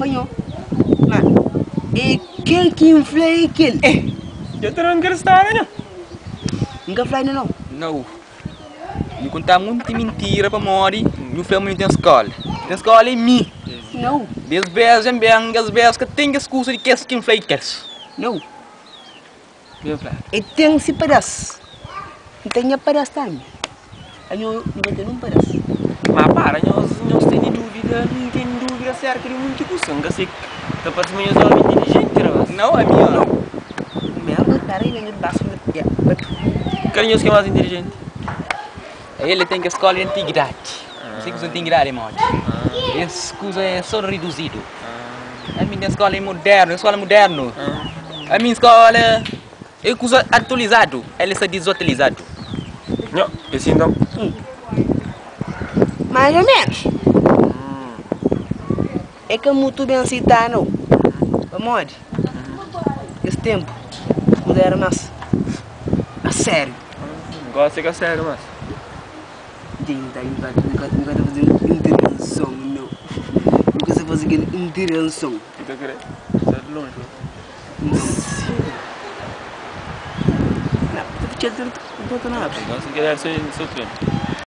fla nho, ma é kel ki N fla é kel. Dja ta da-m kel stada nho. N ka fla inda nau. Nau. Nhu konta munti mintira pamodi nhu fla ma nhu ten skola. Ten skola é mi. Nau. Des bes dja N ben, des bes ka ten kes kusa di kes ki N fla é kes. Nau. Ben fladu. E ten si padas. N ten nha padas tambi. Anho nu ka ten un padas. Ma para, nhos, nhos tene dúvida, N ten dúvida aserka di munti kusa. N ka se, ta parse ma nhos é omi intilijenti, rapaz. Nau, ami ó. Nau. Merda, pera aí, nho basta nho ya, batu. Kal di nhos ki é más intilijenti? El é ten kes skola di antiguidadi. N se kusa antiguidadi é modi. Es kusa é só riduzidu. Ami ten skola é modernu, skola modernu. Ami skola é kusa atualizadu, el sta dizatualizadu. Nho, é si nton? Mais ou menos. É ka mutu ben sitá nau. Pamodi es tenpu kuza era más a sériu. Gosi é ka sériu más. N ka ta faze intervenson nau. N ka sa faze kel intervenson. Ki ta kre sta di lonji. Nau, ta fitxal ta bota na abri. Gosi kel era so trenu.